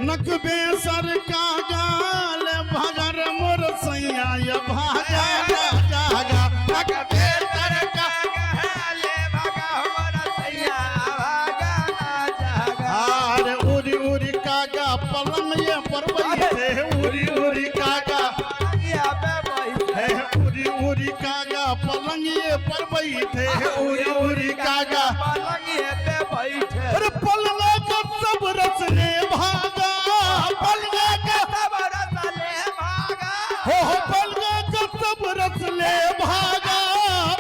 नकबे sir का गाल भगर मोर सैया ये भागा ना जागा। नकबे सर का ले भागा हमारा सैया भागा ना जागा। आरे उरी उरी कागा पलंग ये पर बैठे, उरी उरी कागा पलंगिया पे बैठे, है उरी उरी कागा पलंग ये पर बैठे, उरी उरी कागा पलंगिया पे बैठे। अरे पलंग का सब रस ले भागा, पलंग का सब रस ले भागा, हो हो पलंग का सब रस ले भागा,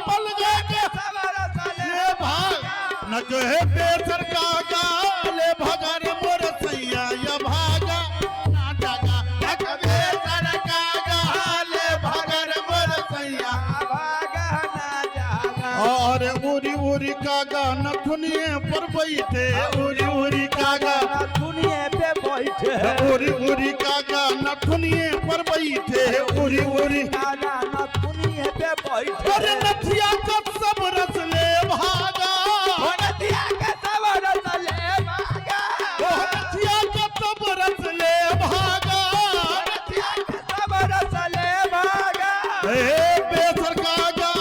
पलंग का सब रस ले ले भाग। न कहे बेसर कागा ले भागा रे मोर सैया या भागा ना जागा। न कहे बेसर कागा ले भागा रे मोर सैया भागा ना जागा। और उरी उरी कागा नथुनिए पर बैठे, उरी उरी कागा दुनिया पे बैठे, उरी उरी कागा नथुनिए पर बैठे, उरी उरी कागा न दुनिया पे बैठे। अरे नथिया का सब रस ले भागा, ओ नदिया के सब रस ले भागा, ओ नथिया का सब रस ले भागा। नदिया के सब रस ले भागा। ए बेसर कागा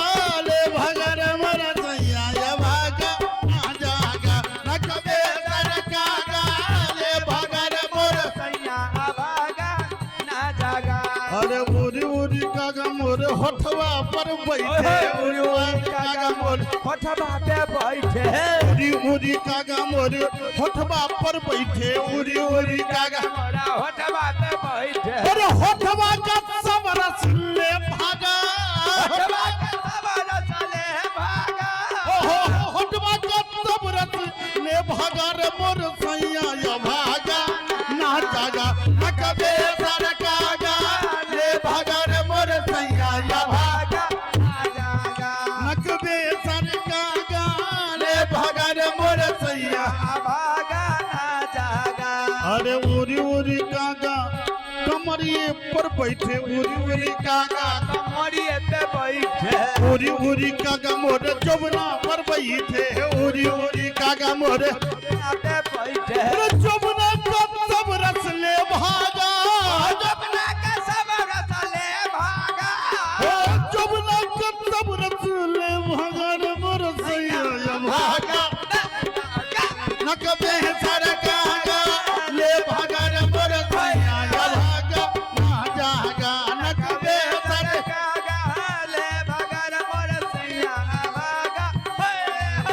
ले भागा रे मोर सैया ये भागा ना जागा। न कबे सर कागा ले भागा रे मोर सैया भागा ना जागा। अरे उरी उरी कागा मोर होठवा पर बैठे, उरी उरी कागा मोर होठवा पे बैठे, उरी उरी कागा मोर होठवा पर बैठे, उरी उरी कागा मोरा होठवा पे बैठे। अरे होठवा का सब रस ले भागा, होठवा के सब रस ले भागा, ओहो होठवा का सब रस ले भागा रे मोर सैया या भागा ना जागा। न कबे सर कागा ले भागा रे मोर सैया या भागा भागा ना जागा। न कबे सर कागा ले भागा रे मोर सैया भागा ना जागा। अरे उरी उरी कागा कमरिए पर बैठे, उरी उरी कागा कमरिए पे बैठे, उरी उरी कागा मोर जमुना पर बैठे, उरी उरी कागा मोर जमुना पे बैठे। अरे जमुना का सब रस ले भागा, जमुना के सब रस ले भागा, ओ जमुना का सब रस ले भागा रे मोर सैया या भागा न कबे सर कागा ले भागा रे मोर सैया या भागा ना जागा। न कबे सर कागा ले भागा रे मोर सैया भागा।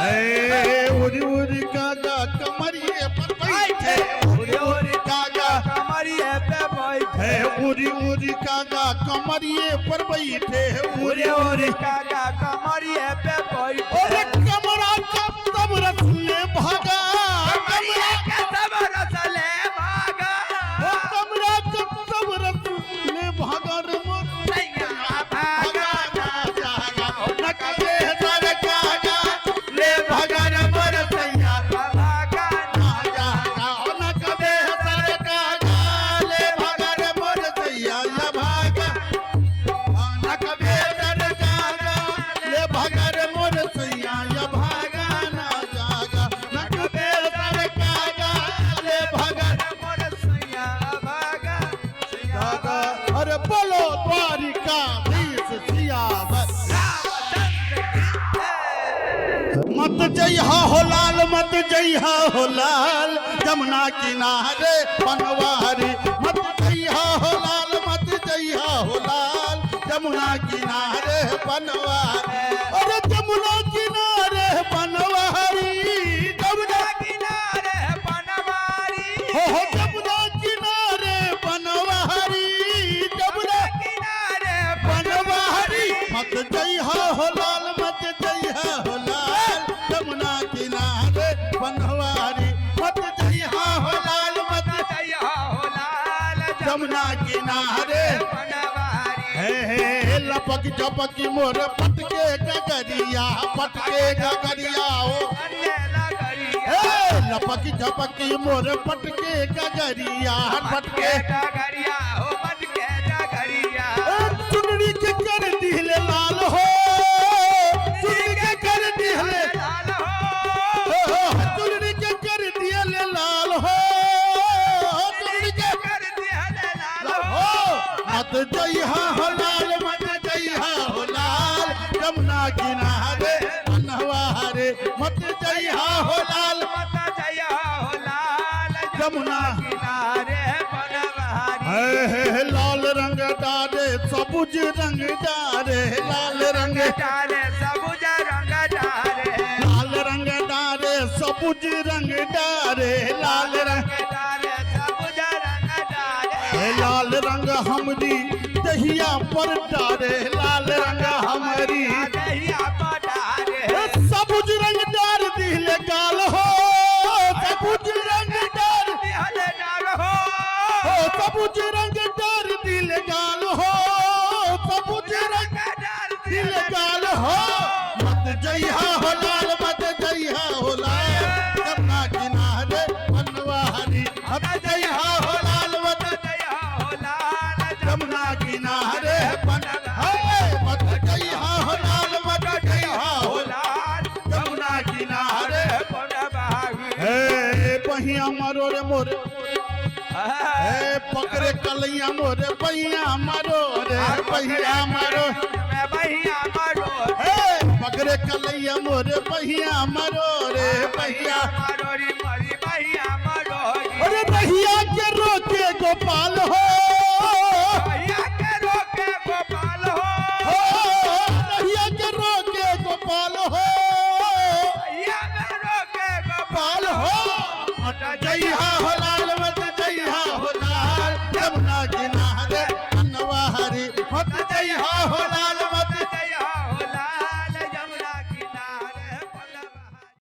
ए उरी उरी कागा कमरिए पर बैठे, उरी उरी कागा कमरिए पे बैठे, हे उरी उरी कागा कमरिए पर बैठे, उरी उरी कागा कमरिए पे बैठे। अरे कमरा का सब रस ले भागा, कमरिए के सब रस ले भागा, ओ कमरा का सब रस ले भागा रे मोर सैया भागा भागा ना जागा। न कबे सर कागा ले भागा रे मोर सैया भागा ना जागा। न कबे सर कागा ले भागा रे मोर सैया या भागा। न कबे सर कागा ले भागा रे मोर सैया या भागा ना जागा। न कबे सर कागा ले भागा रे मोर सैया भागा सैया जागा। अरे बोलो द्वारिका धीश सियावर। मत जइहा हो लाल, मत जइहा हो लाल जमुना किनारे बनवारी। मत जइहा हो लाल, मत जइहा हो लाल जमुना किनारे बनवारी। अरे जमुना किनारे बनवारी, जमुना किनारे बनवारी, हो हो जमुना किनारे बनवारी, जमुना किनारे बनवारी। मत जइहा हो लाल, मत जइहा हो लाल जमुना किनारे बनवारी। मत जइहा हो लाल, मत जइहा हो लाल जमुना किनारे बनवारी। हे हे लपक झपक मोर पटके गगरिया, पटके गगरिया हो अन्ने लगरिया, हे लपक झपक मोर पटके गगरिया, पटके डगरिया हो पटके डगरिया। ए, चुनरी के कर दिहले लाल हो, चुनरी के कर दिहले लाल हो, हो, हो, चुनरी के कर दिहले लाल हो, चुनरी जमुना किनारे बनवारी। हे हे हे, लाल रंग डारे सबुज रंग डारे, लाल रंग डारे सबुज रंग डारे, लाल रंग डारे सबुज रंग डारे, लाल रंग डारे सबुज रंग डारे, हे लाल रंग हमरी दहिया पर डारे, लाल रंग हमरी दहिया पर डारे, हे सबुज रंग डार दिल गाल हो, सबुज रंग डार दिहल डार हो, हो, सबुज रंग डार दिल गाल हो, सबुज रंग डार दिल गाल हो। मत जइहा हो लाल, मत जइहा हो लाल, जमुना किनारे बनवारी। मत जइहा हो लाल, मत दहिया हो लाल, जमुना किनारे बन हे, मत जइहा हो लाल, मत जइहा हो लाल, लाल जमुना किनारे बनवारी। हे बहिया मारो रे मोरे, हे पकड़े कलैया मोरे, बहिया मारो रे, बहिया मारो, बहिया मारो, हे पकड़े कलैया मोरे, बहिया मारो रे, बहिया मारो।